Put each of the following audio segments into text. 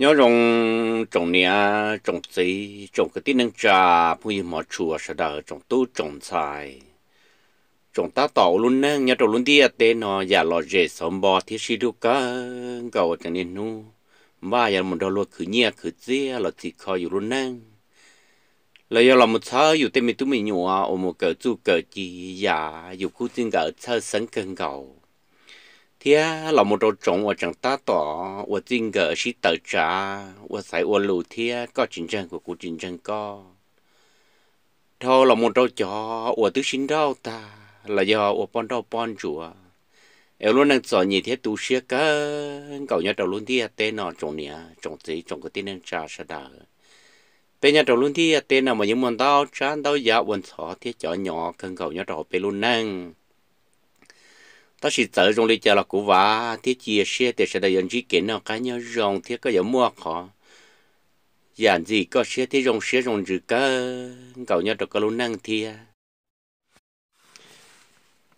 Nyob zoo tsoom niam tsoom txiv, tsoom kwv tij neej tsa, phooj ywg hmov tshua sawv daws, tsoom tub tsoom ntxhais, tsoom tab tom ua lub neej nyob rau lub ntiaj teb no yam lom zem xauv npo thiab sib hlub kawg nkaus uas tseem niaj hnub npaj yuav los nrog luag khwv nyiaj khwv txiaj los txhim kho yus lub neej, los yog los mus txhawb yus tej me tub me nyuam uas mus kawm txuj kawm ci yam yus khub txij nkawm txhawj xeeb kawg nkaus, thiab los mus rau tsoom uas tseem tab tom ua txij nkawm sib tawm tsav, ua xaiv ua lus thiab koj tsis ntseeg kuv, kuv tsis ntseeg koj. Dhau los mus rau cov uas twb sib nrauj tag los yog ua poj nrauj poj ntsuav es ua lub neej txom nyem thiab tu siab kawg nkaus nyob rau lub ntiaj teb no, tsoom niam tsoom txiv, tsoom kwv tij neej tsa sawv daws. Peb nyob rau lub ntiaj teb no mas yeej muaj ntau tsab ntau yam ua ntxhov thiab cov nyom kawg nkaus nyob rau hauv peb lub neej. Tab sis txawm zoo li cas los kuv vam thiab cia siab tias sawv daws yuav ntsib kev noj qab nyob zoo thiab koj yuav muaj qhov yam ntxim koj siab thiab zoo siab zoo ntsws kawg nkaus nyob rau koj lub neej thiab.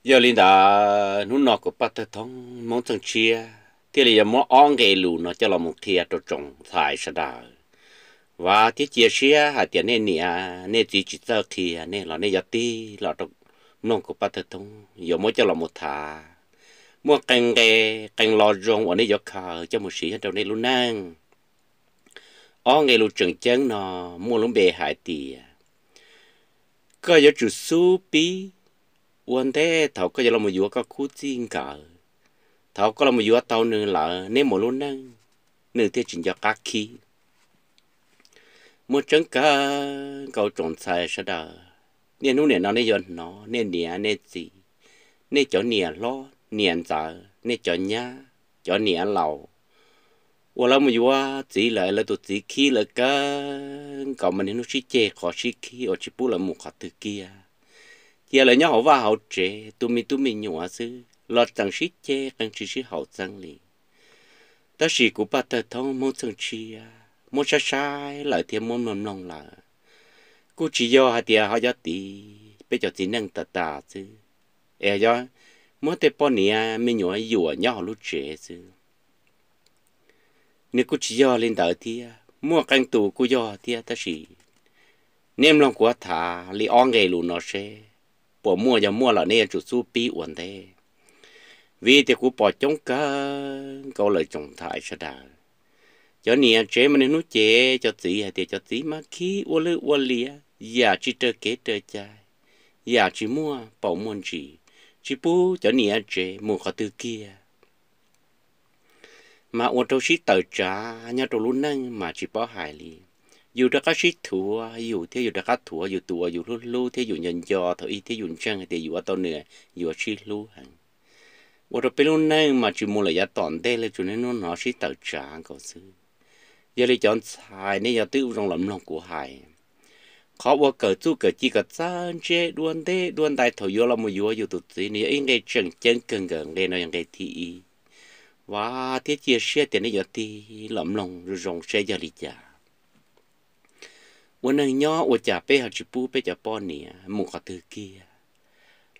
Yog li ntawd hnub no kuv Paj Thawj Thoob Hmoob Txheej Tshiab thiaj li yuav muab ob nqe lus no coj los mus qhia rau tsoom ntxhais sawv daws. Vam thiab cia siab hais tias nej niam nej txiv tsis txawj qhia nej los nej yuav tig los rau mloog kuv Paj Thawj Thoob yuav muab coj los mus tham. Muaj qee nqe, qee lo zoo uas nej yuav khaws coj mus siv nyob rau nej lub neej. Ob nqe lus tseem ceeb no muaj lub npe hais tias koj yuav tsum xub pib ua ntej thaum koj yuav los mus yuav koj khub txij nkawm. Thaum koj los mus yuav tau nws lawm, neb mus lub neej nws thiaj tsis nco qab khib. Muaj tseeb kawg nkaus tsoom ntxhais sawv daws, niaj hnub nim no nej yuav hnov nej niam nej txiv, nej cov niam hlob niam ntxawm, nej cov nyab cov niam laus uas lawv mus yuav txiv lawm, lawv tus txiv khib lawv kawg nkaus mas niaj hnub sib ceg qhov sib khib uas tsis pub lawv mus qhov twg kiag. Cia lawv nyob hauv vaj hauv tsev tu me tub me nyuam xwb los tseem sib ceg qee tsis sib haum txeeb li. Tab sis kuv Paj Thawj Thoob Hmoob Txheej Tshiab muab saib saib lawm thiab muab mloog mloog lawm, kuj tsis yog hais tias ho yog tiv peb cov txiv neej tas tas xwb, es yog muab tej poj niam me nyuam yuam nyob hauv lub tsev xwb. Nws kuj tsis yog li ntawd thiab, muaj qee tus kuj yog thiab, tab sis nej mloog kuv tham li ob nqe lus no seb puas muaj, yog muaj lawm nej yuav tsum xub pib ua ntej. Vim tias kuv pom coob kawg nkaus lawm tsoom ntxhais sawv daws, cov niam tsev mas niaj hnub cem cov txiv hais tias cov txiv mas khib ua lwj ua liam, yam tsis raws kev raws cai, yam tsis muaj paus muaj ntsis, tsis pub cov niam tsev mus qhov twg kiag. Mas ua rau sib tawm tsav nyob rau lub neej mas tsis paub hais li. Yus rov qab sib thuam yus thiab yus rov qab thuam yus tus uas yus hlub hlub thiab yus nco nco thaum ub thiab yus ntseeg hais tias yus ua tau nws, yuav sib hlub heev. Ua rau peb lub neej mas tsis mus lawm yav tom ntej li, tsuas niaj hnub hnov sib tawm tsav nkaus xwb. Yog li cov ntxhais nej yog twb zoo los mloog kuv hais, qhov uas kawm txuj kawm ci kom txawj ntse dua ntej dua ntais thaum yuav los mus yuav yus tus txiv, nws yog ib nqe tseem ceeb kawg nkaus, nqe no yog nqe thib ib. Vam thiab cia siab tias nej yuav tig los mloog zoo zoo seb yog li cas. Ua neeg nyob ua cas peb ho tsis pub peb cov poj niam mus qhov twg kiag,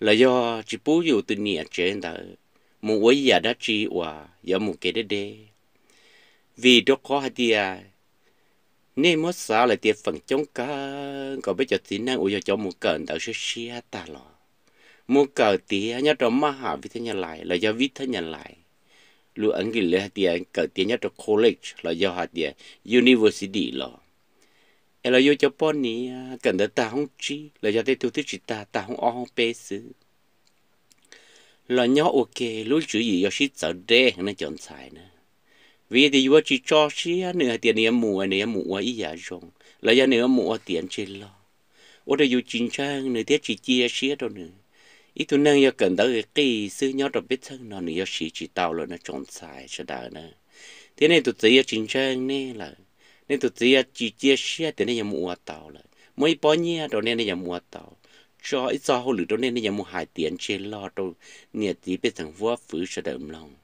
los yog tsis pub yus tus niam tsev ntawd mus ua ib yam dab tsi uas yuav mus kev deb deb? Vim rau qhov hais tias nej muab xav lawm tias feem coob kawg nkaus peb cov txiv neej uas yog cov mus kawm ntawv siab siab tag los mus kawm tiav nyob rau maj ham vib thab nyab lais los yog vib thab nyab lais, lus English lawv hais tias kawm tiav nyob rau college los yog hais tias university los, es los yuav cov poj niam kawm ntawv tag hoob tsib los yog tej tug twb tsis tag, tag hoob ob hoob peb xwb, los nyob ua ke lub tswv yim yuav sib txawv deb heev ne cov ntxhais na. Vim tias yuav tsis tso siab nws hais tias nws yuav mus, nws yuav mus ua ib yam zoo, los yog nws yuav mus ua tiav ntseg log, ua rau yus tsis ntseeg nws thiab tsis cia siab rau nws. Ib tug neeg yog kawm ntawv qis xwb nyob rau peb txheej no nws yuav siv tsis tau lawm no tsoom ntxhais sawv daws na. Thiab nej tus txiv yuav tsis ntseeg nej lawm, nej tus txiv yuav tsis cia siab tias nej yuav mus ua tau lawm. Muaj ib pob nyiaj rau nej, nej yuav mus ua tau, tso ib txoj hauj lwm rau nej, nej yuav mus hais tiav ntseg log rau niam txiv pej xeem huab fwv sawv daws mloog.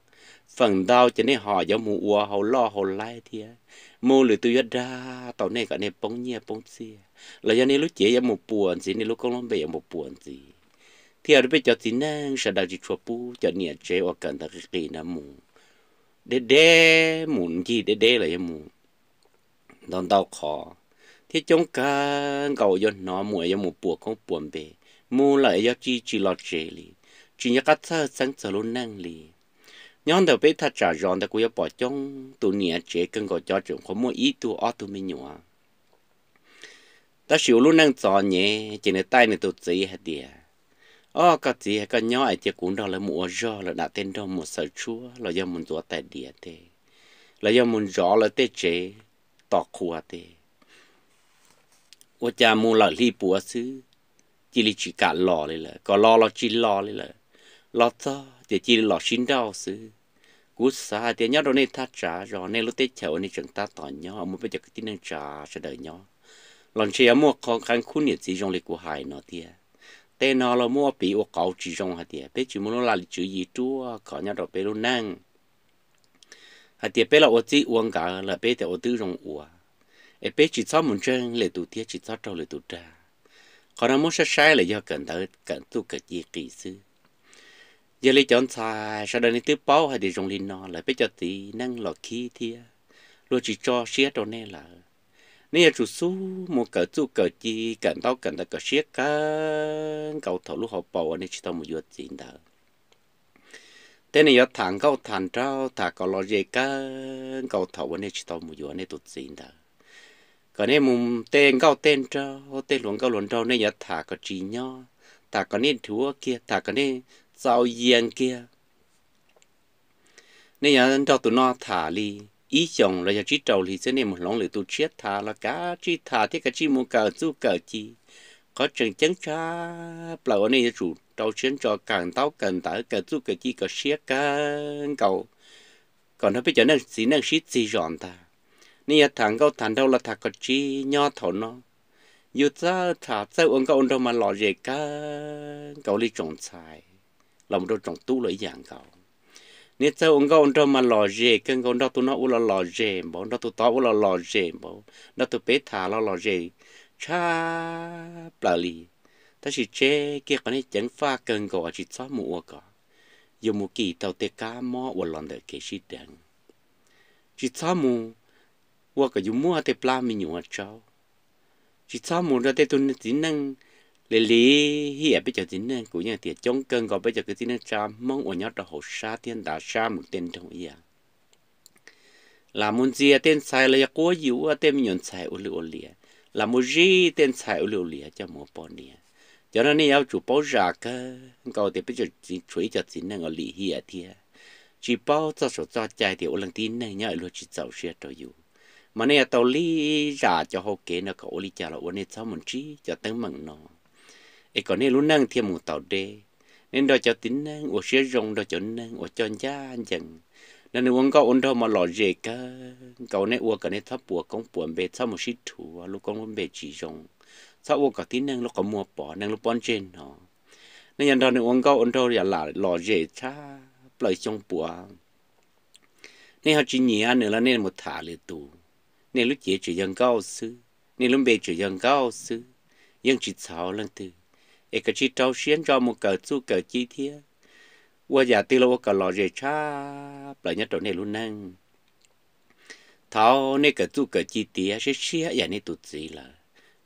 Feem ntau ces nej ho yuav mus ua hauj loj hauj laib thiab, mus lwm tus yuav dag tau nej kom nej poob nyiaj poob txiaj, los yog nej lub cev yuav mus puas ntxiv, nej lub koob lub npe yuav mus puas ntxiv. Thiaj rau peb cov txiv neej sawv daws tsis tshua pub cov niam tsev uas kawm ntawv qis qis ntawd mus deb deb, mus ncig deb deb los yog mus ntau ntau qhov, thiab coob kawg nkaus yuav hnov mus es yuav mus puas koob puas npe, mus lawm es yuav tsis tsis los tsev li, tsis nco qab txhawj xeeb txog lub neej li. Nyob ntawm peb thaj tsam zos ntawd kuv yuav pom coob tus niam tsev kawg nkaus cov tseem qhuav muaj ib tug ob tug me nyuam. Tab sis ua lub neej txom nyem ces nws taij nws tus txiv hais tias, Ob, koj txiv, koj nyob es cia kuv nrog lawv mus ua zog lawm dam tej nrog mus xaws tshuab los yog mus ntxuav tais diav tej, los yog mus ntsov lawv tej tsev tos qhua tej. Ua cas mus lawm hli puav xwb, cia li tsis kam los li lawm, kom los los tsis los li lawm, los txog ces cia li los sib nrauj xwb. Kuv xav hais tias nyob rau nej thaj tsam zos nej lub teb chaws uas nej tseem tab tom nyob muaj peb cov kwv tij neej tsa sawv daws nyob los ntshe yuav muaj qhov qeeb khub niam txiv zoo li kuv hais no thiab. Tej no los muaj piv ua qauv tsis zoo hais tias peb tsis muaj lub laj lim tswv yim ruaj khov nyob rau peb lub neej, hais tias peb los ua txij ua nkawm lawm peb tias ua twb zoo ua, es peb tsis txhob mus ntseeg lwm tus thiab tsis txhob raug lwm tus dag. Qhov no muab saib saib lawm yog kawm ntawv kawm txuj kawm ci qis xwb. Yog li cov ntxhais sawv daws nej twb paub hais tias zoo li no lawm peb cov txiv neej los khib thiab, luag tsis tso siab rau nej lawm. Nej yuav tsum xub mus kawm txuj kawm ci kawm ntaub kawm ntawv kom siab kawg nkaus thaum lub hauv paus uas nej tsis tau mus yuav txiv ntawd. Tej nej yuav tham nkauj tham nraug tham kom los ze kawg nkaus thaum uas nej tsis tau mus yuav nej tus txiv ntawd. Kom nej mus tej nkauj tej nraug tej hluas nkauj hluas nraug nej yuav tham kom tsis nyob, tham kom nej dhuav kiag, tham kom nej txaus yees kiag. Nej yuav nrog tus no tham li ib xyoos los yog tsib rau hli xwb nej mus hloov lwm tus tshiab tham los kav tsij tham thiab kav tsij mus kawm txuj kawm ci. Qhov tseem ceeb tshaj plaws uas nej yuav tsum rau siab ntso kawm ntaub kawm ntawv kawm txuj kawm ci kom siab kawg nkaus, kom nrog peb cov neej txiv neej sib txig zos ntag. Nej yuav tham nkauj tham nraug los tham kom tsis nyob thaum no. Yus txawj tham txawj ua nkauj ua nraug mas lom zem kawg nkaus li tsoom ntxhais los mus rau tsoom tub los ib yam nkaus. Nej txawj ua nkauj ua nraug mas lom zem kawg nkaus, nrog tus no ua los lom zem npaum, nrog tus tod ua los lom zem npaum, nrog tus pem tham los lom zem tshaj plaws li. Tab sis tseb kiag qhov nej ceev faj kawg nkaus tsis txhob mus ua kom yus mus kis tau tej kab mob uas los ntawm kev sib deev. Tsis txhob mus ua kom yus muaj tej plab me nyuam tsaub. Tsis txhob mus nrog tej tug txiv neej li li hiam peb cov txiv neej. Kuv yeej tias coob kawg nkaus peb cov kwv txiv neej tsa Hmoob uas nyob rau hauv sab thiab ntav sab mus tej nroog ib yam. Lam mus ntxias tej ntxhais los yog quab yuav tej me nyuam ntxhais ua lwj ua liam, lam mus zij tej ntxhais ua lwj ua liam coj mus ua poj niam. Cov no nej yuav tsum paub zam kawg nkaus tias peb tshuav ib co txiv neej uas lim hiam thiab tsis paub txoj saum txoj cai tias ua leej tib neeg nyob es luag tsis txaus siab rau yus. Mas nej yuav tau li zam cov hau kev no kom ua li cas los ua, nej txhob mus ntsib cov teeb meem no es kom nej lub neej thiaj mus tau deb. Nej nrog cov txiv neej ua siab zoo, nrog cov neeg uas coj ncaj ncees, nrog nws ua nkauj ua nraug mas lom zem kawg nkaus. Nej ua kom nej txhob puas koob puas npe, txhob mus sib dhuav lub koob lub npe tsis zoo, txhob ua kom tib neeg lub qhov muag pom neeg lub pob ntseg hnov. Nej yuav nrog nws ua nkauj ua nraug yam lam lom zem tshaj plaws xyoo puav. Nej ho tsis nyiam nws los nej mus tham lwm tus. Nej lub cev tseem yog nkauj xwb, nej lub npe tseem yog nkauj xwb, yeej tsis txhaum leej twg. Es kav tsij rau siab ntso mus kawm txuj kawm ci thiab ua yam twg los ua kom lom zem tshaj plaws nyob rau nej lub neej. Thaum nej kawm txuj kawm ci tiav siab siab ib yam nej tus txiv lawm,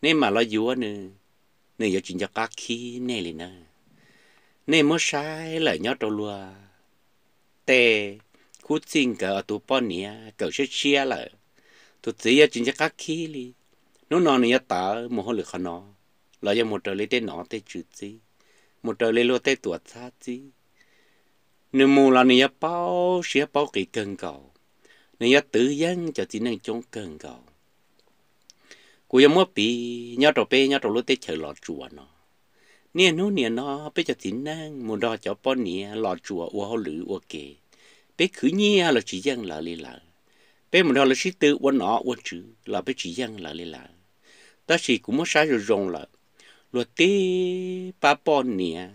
nej mam los yuav nws, nws yuav tsis nco qab khib nej li na. Nej muab saib lawm nyob rau luag tej khub txij nkawm tus poj niam kawm siab siab lawm, tus txiv yuav tsis nco qab khib li. Hnub no nws yuav tawm mus hauj lwm qhov no, los yog mus raws li tej nom tej tswv txib, mus raws li luag tej tuam txhab txib. Nws mus los nws yuav paub siab paub qis kawg nkaus, nws yuav twv yeeb cov txiv neej coob kawg nkaus. Kuv yuav muab piv nyob rau peb nyob rau lub teb chaws Los Tsuas no. Niaj hnub niaj no peb cov txiv neej mus nrog cov poj niam Los Tsuas ua hauj lwm ua ke, peb khwv nyiaj los tsis yeej lawv li lawm. Peb mus nrog lawv sib tw ua nom ua tswv los peb tsis yeej lawv li lawm. Tab sis kuv muab saib zoo zoo lawm, luag tib pab poj niam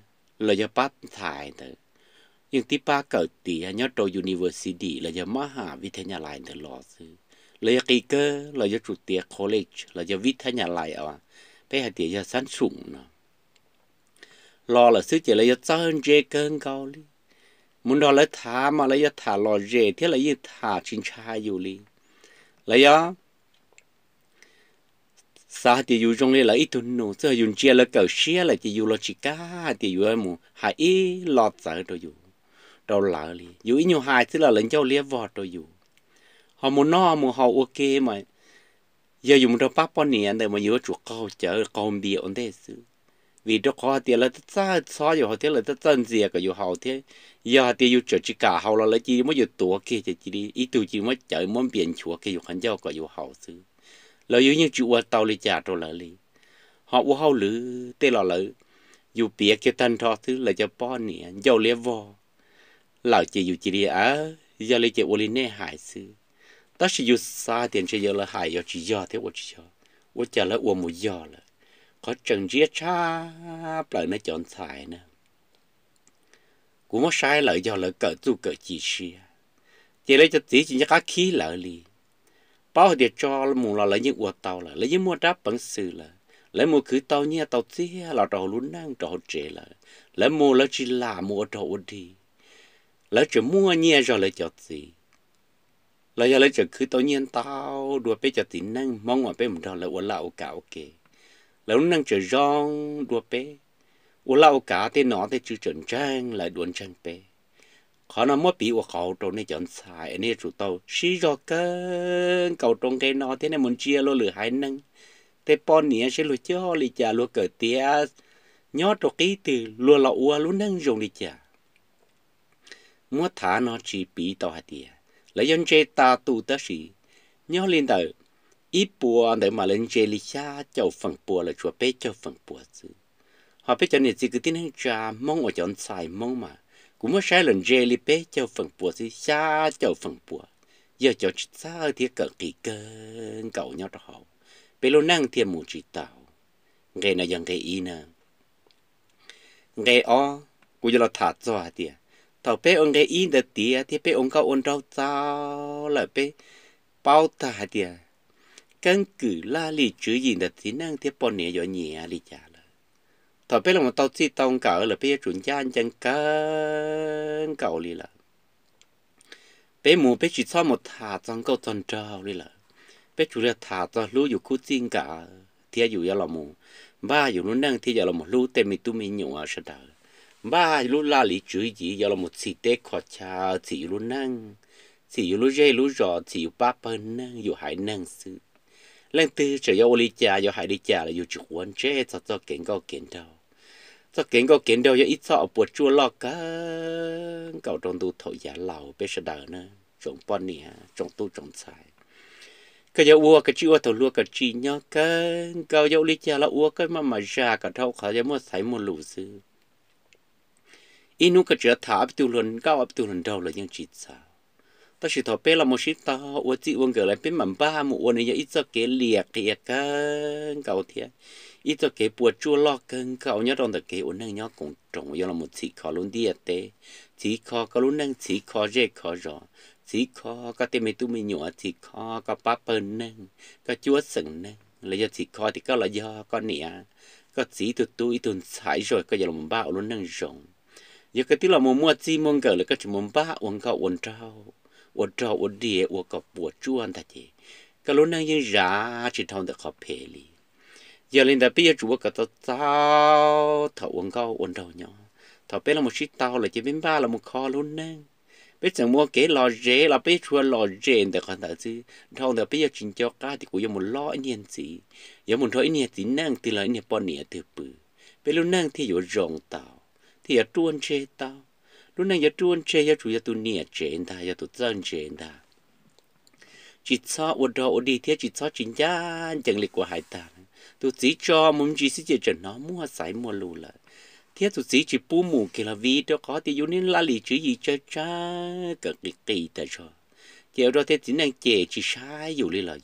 los yog pab ntxhais ntawd yeej tib pab kawm tiav nyob rau university los yog mab ham vib thab nyaj lais ntawd los xwb, los yog qis kawg los yuav tsum tiav college los yog vib thab nyaj lais os, peb hais tias yog xab xum no los lawm xwb ces lawv yuav txawj ntse kawg nkaus li. Mus nrog lawv tham mas lawv yuav tham lom zem thiab lawv yeej tham tsis ntshai yus li. Lawv yuav xav hais tias yus zoo li lawv ib tug nus xwb, yus ntsia lawv kawm siab lawm ces yus los tsis kam hais tias yus mus hais ib lo txawv rau yus, rau lawv li. Yus ib nyuag hais xwb los lawv ncauj liab vog rau yus. Ho mus noj mus haus ua ke mas yog yus mus rau pab poj niam ntawd mas yus yuav tsum qaug cawv qaug npias ua ntej xwb, vim rau qhov hais tias lawv txawj txhob yus haus thiab lawv txawj ntxias kom yus haus thiab. Yog hais tias yus tseem tsis kam haus los lawv cia li muab yus tuav kiag ces cia li ib tug cia li muab cawv muab npias nchuav kiag yus qhov ncauj kom yus haus xwb. Los yus yeej tsis ua tau li cas rau lawv li. Ho ua hauj lwm tej los lawv, yus piav kiag tag nrho xwb lawv cov poj niam ncauj liab vog lawm ces yus cia li, yog li ces ua li nej hais xwb. Tab sis yus xav tias ntshe yog lawv hais yog tsis yog thiab ua tsis yog, ua cas lawv ua mus yog lawm. Qhov tseem ntsiab tshaj plaws no cov ntxhais na, kuv muab saib lawm yog lawv kawm txuj kawm ci siab, ces lawv cov txiv tsis nco qab khib lawv li. Paub hais tias tso mus los lawv yeej ua tau lawm, lawv yeej muaj rab peev xwm lawm, lawv mus khwv tau nyiaj tau txiag los rau hauv lub neej rau hauv tsev lawm, lawv mus lawv tsis lam mus ua rog ua dig, lawv tseem muaj nyiaj zog lawv cov txiv. Los yog lawv tseem khwv tau nyiaj ntau dua peb cov txiv neej Hmoob uas peb mus nrog lawv ua laj ua kam ua ke, lawv lub neej tseem zoo dua peb, ua laj ua kam tej nom tej tswv tseem ntseeg lawv dua ntseeg peb. Qhov no muab piv ua qauv rau nej cov ntxhais es nej yuav tsum tau sib zog kawg nkaus rau nqe no thiab nej mus ntsia luag lwm haiv neeg, tej poj niam seb luag coj li cas, luag kawm tiav nyob rau qib twg, luag los ua lub neej zoo li cas. Muab tham no tsis piv tau hais tias lawv yuav ntse tas tus, tab sis nyob li ntawm ib puas ntawd mas lawv ntse li xya caum feem pua lawm, tshuav peb caug feem pua xwb. Ho peb cov niam txiv kwv tij neej tsa Hmoob uas cov ntxhais Hmoob mas kuv muab saib lawm ntse li peb caug feem pua xwb, xya caum feem pua yog cov tsis txawj thiab kawm nqi kawg nkaus nyob rau hauv, peb lub neej thiaj mus tsis tau. Nqe no yog nqe ib na. Nqe ob kuv yuav los tham txog hais tias thaum peb ua nqe ib ntawd tiav thiab peb ua nkauj ua nraug txaus lawm, peb paub tag hais tias keeb kwm laj lim tswv yim ntawm txiv neej thiab poj niam yuav nyiam li cas lawm. Thaum peb los tau txij tau nkawm lawm peb yuav tsum ncaj ncees kawg nkaus li lawm. Peb mus peb tsis txhob mus tham txog nkauj txog nraug li lawm, peb tsuas yog tham txog hlub yus khub txij nkawm thiab yus yuav los mus npaj yus lub neej thiab yuav los mus hlub tej me tub me nyuam sawv daws, npaj lub laj lim tswv yim yuav los mus txhim teb kho chaw, txhim yus lub neej, txhim yus lub zej lub zos, txhim yus pab pawg neeg yus haiv neeg xwb. Leej twg tseem yuav ua li cas yuav hais li cas los yus tsis quav ntsej txog txoj kev nkauj kev nraug. Txoj kev nkauj kev nraug yog ib txoj uas puas tsuaj loj kawg nkaus rau ntu thaum yav laus peb sawv daws na, tsoom poj niam tsoom tub tsoom ntxhais. Koj yuav ua koj tsis ua thaum hluas koj tsis nyob kawg nkaus, yuav ua li cas los ua koj maj mam zam kom dhau qhov yuav muaj xaiv muaj lus xwb. Ib hnub koj tseem tham ob peb tug hluas nkauj ob peb tug hluas nraug los yeej tsis txaus. Tab sis thaum peb los mus sib tau ua txij ua nkawm lawm peb mam npaj mus ua nws yog ib txoj kev liam qia kawg nkaus thiab ib txoj kev puas tsuaj loj kawg nkaus nyob rau ntawm kev ua neej nyob koom room, yuav los mus txhim kho lub ntiaj teb, txhim kho koj lub neej, txhim kho zej kho zos, txhim kho koj tej me tub me nyuam, txhim kho koj pab pawg neeg, koj cuab xeem neeg, los yog txhim kho tias koj los yog koj niam, koj txiv ib tug tub ib tug ntxhais zog koj yuav los npaj ua lub neej zoo. Yog koj twb los mus muaj txij muaj nkawm lawm koj tseem mus npaj ua nkauj ua nraug, ua rog ua dig ua kom puas tsuaj ntag ces koj lub neej yeej zam tsis dhau ntawm qhov phem li. Yog li ntawd peb yuav tsum ua kom txaus txaus thaum ua nkauj ua nraug nyob. Thaum peb los mus sib tau lawm ces peb npaj los mus kho lub neej. Peb txawm mus ua kev lom zem los peb yuav tsum lom zem ntawm qhov ntawd xwb, dhau ntawd peb yuav tsis nco qab tias kuv yuav mus loj ib niag ntxiv, yuav mus nrog ib niag txiv neej twg los ib niag poj niam twg pw, peb lub neej thiaj yuav zoo tau, thiaj yuav ruaj ntseg tau. Lub neej yuav ruaj ntseg yuav tsum yog tus niam tsev ntag, yog tus txawj ntse ntag. Tsis txhob ua rog ua dig thiab tsis txhob tsis ncaj ncees li kuv hais tag. Tus txiv tso mus me ntsis xwb ces tseem hnov muaj xaiv muaj lus lawm, thiab tus txiv tsis pub mus kiag los vim rau qhov tias yus niag laj lim tswv yim tsawg tsawg kawm qis qis tas zog, ces ua rau tej txiv neej cem tsis saib yus li los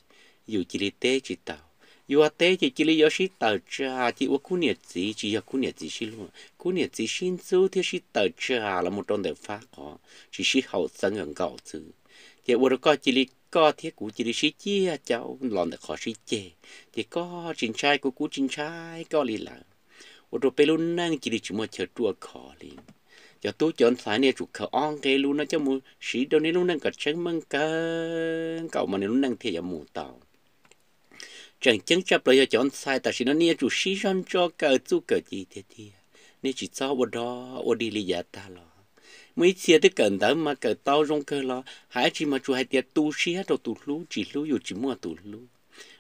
yus cia li teb tsis tau. Yus teb ces cia li yuav sib tawm tsam, ces ua khub niam txiv tsis yog khub niam txiv sib luag, khub niam txiv sib ntxub thiab sib tawm tsam los mus rau ntawm fab qhov tsis sib haum xeeb nkaus xwb. Ces ua rau koj cia li, koj thiab kuv cia li sib ciaj caub los ntawm qhov sib ceg, ces koj tsis ntshai kuv, kuv tsis ntshai koj li lawm. Ua rau peb lub neej cia li tsis muaj chaw ruaj khov li. Cov tub cov ntxhais nej yuav tsum khaws ob nqe lus no coj mus siv rau nej lub neej kom tseeb meej kawg nkaus mas nej lub neej thiaj yuav mus tau. Tseem ceeb tshaj plaws yog cov ntxhais tam sim no nej yuav tsum sib zog ntso kawm txuj kawm ci tiag tiag, nej tsis txhob ua dog ua dig li yav tag los. Muaj ib txhia twb kawm ntawv mas kawm tau zoo kawg los hais dab tsi mas tsuas hais tias tu siab rau tus hlub, tsis hlub yus tsis muaj tus hlub.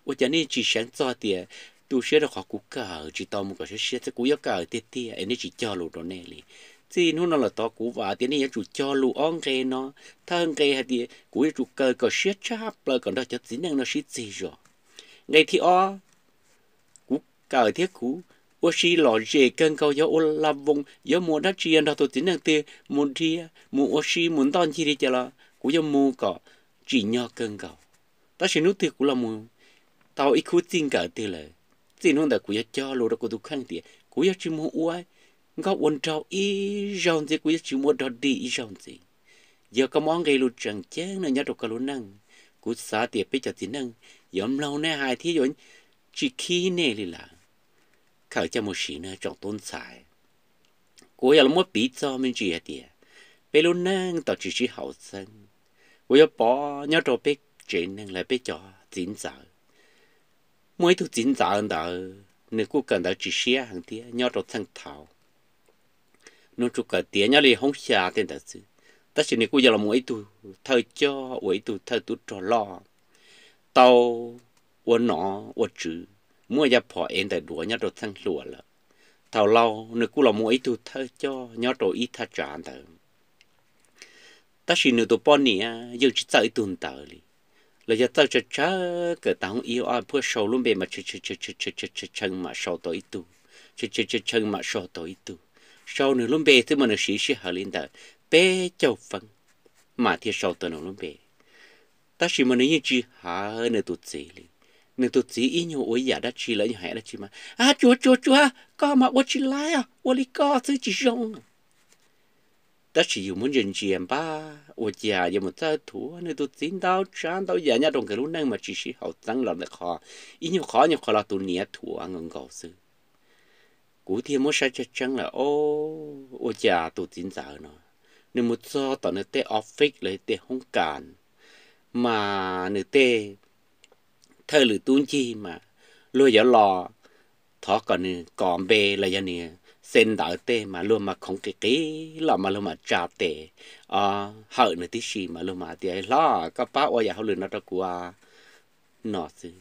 Ua cas nej tsis seev txog tias tu siab rau qhov kuv kawm tsis tau mus kom siab siab, kuv yuav kawm tiag tiag es nej tsis cog lus rau nej li. Txij hnub no lawm tod kuv vam tias nej yuav tsum cog lus ob nqe no. Thawj nqe hais tias kuv yuav tsum kawm kom siab tshaj plaws kom nrog cov txiv neej no sib txig zog. Nqe thib ob, kuv kawm thiab kuv ua si lom zem kawg nkaus, yog ua la voos, yuav mus dab tsi, yog nrog tus txiv neej twg mus dhia, mus ua si, mus ntoj ncig li cas los kuv yuav mus kom tsim nyog kawg nkaus. Tab sis hnub twg kuv los mus tau ib khub txij nkawm twg lawm, txij hnub ntawd kuv yuav cog lus rau kuv tus kheej tias kuv yuav tsis mus ua nkauj ua nraug ib zaug ntxiv, kuv yuav tsis mus ua dog dig ib zaug ntxiv. Yog koj muaj ob nqe lus tseem ceeb no nyob rau koj lub neej, kuv xav tias peb cov txiv neej yuav mloog nej hais thiab yuav tsis khib nej li lawm. Khaws coj mus siv no tsoom tub ntxhais. Kuv yog los muab piv txog me ntsis hais tias peb lub neej tau tsis sib haum xeeb. Kuv yuav pom nyob rau peb tsev neeg los peb cov txiv ntxawm. Muaj ib tug txiv ntxawm ntawd nws kuj kawm ntawv tsis siab heev thiab nyob rau txheej thaud, nws tsuas kawm tiav nyob li hoob xya tej ntawd xwb. Tab sis nws kuj yog los mus ib tug thawj coj uas ib tug thawj tub rog loj tau ua nom ua tswv, muaj yaj phom ev ntawm duav nyob rau txheej hluas lawm. Thaum laus nws kuj los mus ua ib tug thawj coj nyob rau ib thaj tsam ntawd. Tab sis nws tus poj niam yeej tsis txawj ib tug ntawd li, los yog txawj tsawg tsawg kawm tag hoob ib hoob ob puag sau lub npe mas tshee mam sau tau ib tug, tshee mam sau tau ib tug. Sau nws lub npe xwb mas nws siv sij hawm li ntawm peb caug feeb mas thiaj sau tau nws lub npe. Tab sis mas nws yeej tsis hawv nws tus txiv li. Nws tus txiv ib nyuag ua yam dab tsi lawm, ib nyuag hais dab tsi mas, a, tsuav tsuav tsuav, koj mas ua tsis laib os, ua li koj xwb tsis zoo. Tab sis yus muab ntsia ntsia npab ua cas yuav mus txawj thuam nws tus txiv ntau tsav ntau yam nyob rau nkawd lub neej mas tsis sib haum xeeb los ntawm qhov ib nyuag qhov nyuag qhov los tus niam thuam nkaus nkaus xwb. Kuv thiaj muab saib tseeb tseeb lawm, o, ua cas tus txiv ntxawm no nws mus txog tom nws tej office los tej hoob kas mas nws tej thawj lwm tub ncig mas luag yuav los thov kom nws kos npe los yog nws xeeb ntawv tej mas luag mas khoov qis qis los mas luag mam tsa tes hawm nws tib si mas luag mam tias, hlob, koj pab ua yam hauj lwm no rau kuv no xwb.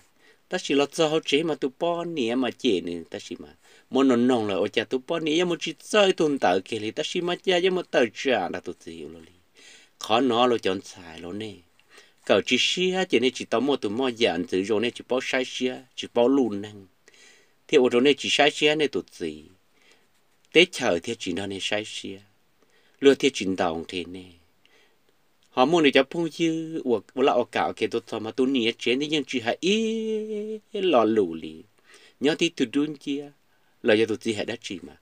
Tab sis los txog hauv tsev mas tus poj niam mas cem nws, tab sis mas muab noog noog lawm ua cas tus poj niam yuav mus tsis txawj ib tug ntawv kiag li, tab sis mas cas yuav mus tawm tsam nrog tus txiv ua luaj li. Qhov no los cov ntxhais los nej kawm tsis siab ces nej tsis tau muaj tus moj yam ntxwv zoo, nej tsis paub saib siab tsis paub luj neeg, thiaj ua rau nej tsis saib siab nej tus txiv. Teb chaws thiaj tsis nrog nej saib siab, luag thiaj tsis ntaus nqi nej. Ho muaj nws cov phooj ywg uas ua laj ua kam ua ke tuaj txog mas tus niam tsev ntawd yeej tsis hais ib lo lus li. Nyob tib tug dub nciab los yog tus txiv hais dab tsi mas,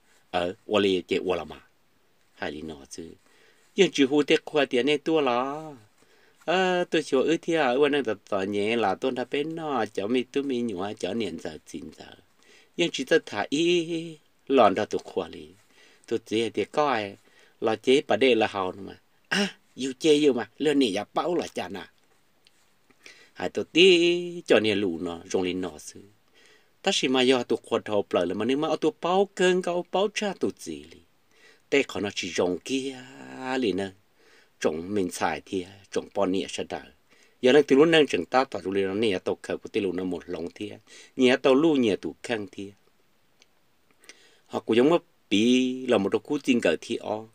ua li ces ua los mas, hais li no xwb. Yeej tsis hu tej qhua tias nej tuaj los tuaj xyuas wb thiab, wb ua neej txom txom nyem los tuaj nrog peb noj cov me tub me nyuam cov niam ntxawm txiv ntxawm. Yeej tsis txawj tham ib los nrog tus qhua li. Tus txiv hais tias koj los ces pas dej los haus no mas, a, yus ces yus mas luag niam yuav paub los cas na. Hais tau tib co niag lus no zoo li no xwb. Tab sis mas yog tus qhua dhau plaws lawm mas nws mas ua tus paub kawg nkaus, paub tshaj tus txiv li. Tej qhov no tsis zoo kiag li na, tsoom me ntxhais thiab tsoom poj niam sawv daws. Yog leej twg lub neej tseem tab tom zoo li no nej yuav tau khaws kuv tej lus no mus hloov thiab nyias yuav tau luj nyias tus kheej thiab. Ho kuv yuav muab piv los mus rau khub txij nkawm thib ob.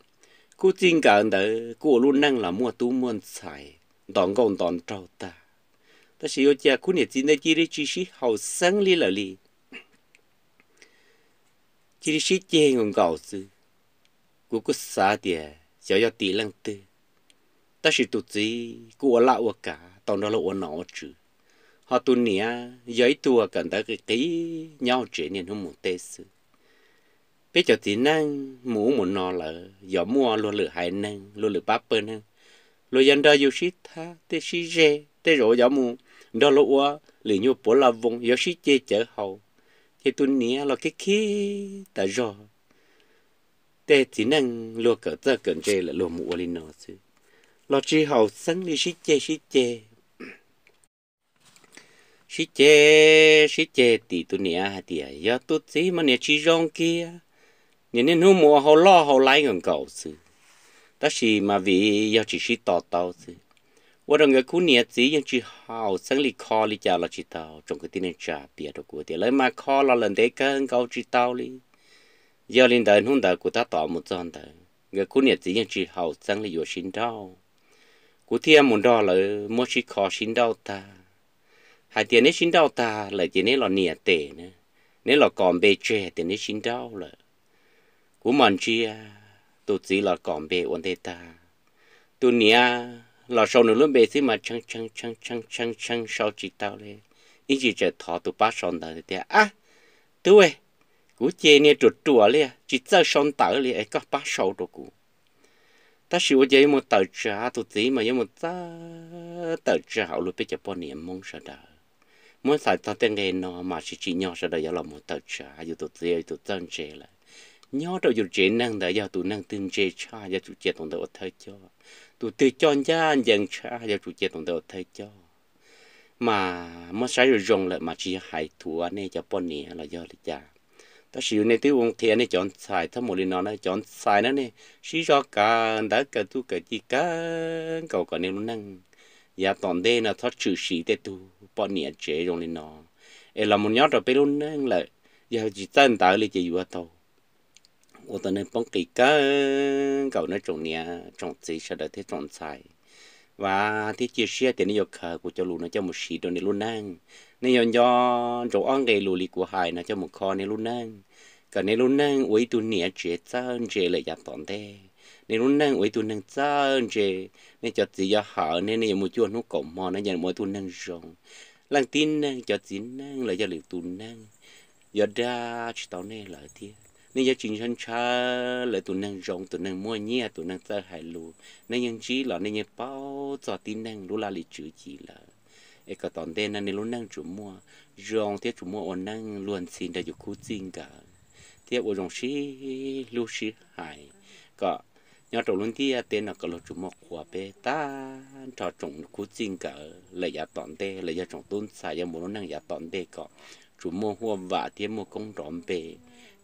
Khub txij nkawm ntawd kuj ua lub neej los muaj tub muaj ntxhais, nto nkauj nto nraug tag. Tab sis ua cas khub niam txiv ntawd cia li tsis sib haum xeeb li lawm li. Cia li sib ceg nkaus nkaus xwb. Kuv kuj xav tias xyov yog tim leej twg, tab sis tus txiv kuj ua laj ua kav tau nrog luag ua nom ua tswv, ho tus niam yog ib tug kawm ntawv qis qis nyob hauv tsev niaj hnub mus teb xwb. Peb cov txiv neej mus ub mus no lawm yog muaj luag lwm haiv neeg luag lwm pab pawg neeg, luag yog nrog yus sib thab tej sib ze, tej zaum yog mus nrog luag ua lwm nyuag puav laj voos yog sib ceg cawv haus, ces tus niam los khib khib tas zog. Tej txiv neej luag kawm txawj kawm ntse lawm luag mus ua li no xwb, los tsis haum xeeb li sib ceg sib ceg. sib ceg sib ceg tim tus niam hais tias yog tus txiv mas niam tsis zoo kiag, niam niaj hnub mus ua hauj loj hauj laib nkaus nkaus xwb, tab sis mas vim yog tsis sib to taub xwb, ua rau nkawd khub niam txiv yeej tsis haum xeeb li, kho li cas los tsis tau. Tsoom kwv tij neej tsa piav rau kuv tias lawv mas kho los lawm ntev kawg nkaus tsis tau li. Yog li ntawd hnub ntawd kuv tab tom mus txog ntawd, nkawd khub niam txiv yeej tsis haum xeeb li yuav sib nrauj. Kuv thiaj mus nrog lawv muab sib kho sib nrauj tag, hais tias neb sib nrauj tag lawm ces neb los nias tes na, neb los kos npe tseg tias neb sib nrauj lawm. Kuv mam ntsia, tus txiv los kos npe ua ntej tag, tus niam los sau nws lub npe xwb mas tshee tshee tshee tshee tshee tshee sau tsis tau li. Ib ntsis txawm thov tus pab sau ntawv tias, Ab, tub, kuv ces niag ruam ruam li, tsis txawj sau ntawv li es koj pab sau rau kuv. Tab sis ua cas yuav mus tawm tsam, tus txiv mas yuav mus txawj tawm tsam hauv lub peb cov poj niam Hmoob sawv daws. Muab xav txog tej nqe no mas tsis tsim nyog sawv daws yuav los mus tawm tsam, yus tus txiv yog tus txawj ntse lawm. Nyob rau yus tsev neeg ntawd yog tus neeg twg ntse tshaj yuav tsum cia tus ntawd ua thawj coj, tus twg coj ncaj ncees tshaj yuav tsum cia tus ntawd ua thawj coj. Mas muab saib zoo zoo lawm mas tsis yog hais thuam nej cov poj niam los yog li cas, tab sis yus nej twb ua qhia nej cov ntxhais txhob mus li no na, cov ntxhais na nej sib zog kawm ntawv kawm txuj kawm ci kawg nkaus kom nej lub neej yav tom ntej no txhob tshwm sim tej tug poj niam tsev zoo li no, es los mus nyob rau peb lub neej lawm, yog tsis txawj ntawv li ces yuav tau ua tus neeg poob qis kawg nkaus na tsoom niam tsoom txiv sawv daws thiab tsoom ntxhais. Vam thiab cia siab tias nej yuav khaws kuv cov lus no coj mus siv rau nej lub neej. Nej yuav nco ntsoov ob nqe lus li kuv hais no coj mus kho nej lub neej, kom nej lub neej ua ib tug niam tsev txawj ntse lawm yav tom ntej. Nej lub neej ua ib tug neeg txawj ntse, nej cov txiv yuav hawm nej, nej yuav mus cuaj hnub kaum hmo, nej yuav ua ib tug neeg zoo. Leej tib neeg cov txiv neej los yog lwm tus neeg yuav dag tsis tau nej lawm thiab. Nej yuav tsis ntshaw ntshaw lawv tus neeg zoo, tus neeg muaj nyiaj, tus neeg txawj hais lus, nej yeej ntsib los nej yeej paub txog tib neeg lub laj lim tswv yim lawm. Es kom tom ntej no nej lub neej tsuas muaj zoo thiab tsuas muaj ua neej luag ntxhi nrog yus khub txij nkawm, thiab ua zoo sib hlub sib hais, kom nyob rau lub ntiaj teb no kom luag tsuas muaj qhuas peb tag nrho tsoom khub txij nkawm lawm yav tom ntej, los yog tsoom tub ntxhais yuav mus lub neej yav tom ntej kom tsuas muaj huaj vam thiab muaj koob nrov npe,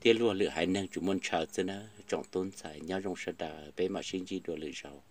thiab luag lwm haiv neeg tsuas muaj ntshaw xwb na. Tsoom tub ntxhais nyob zoo sawv daws, peb mam sib ntsib dua lwm zaus.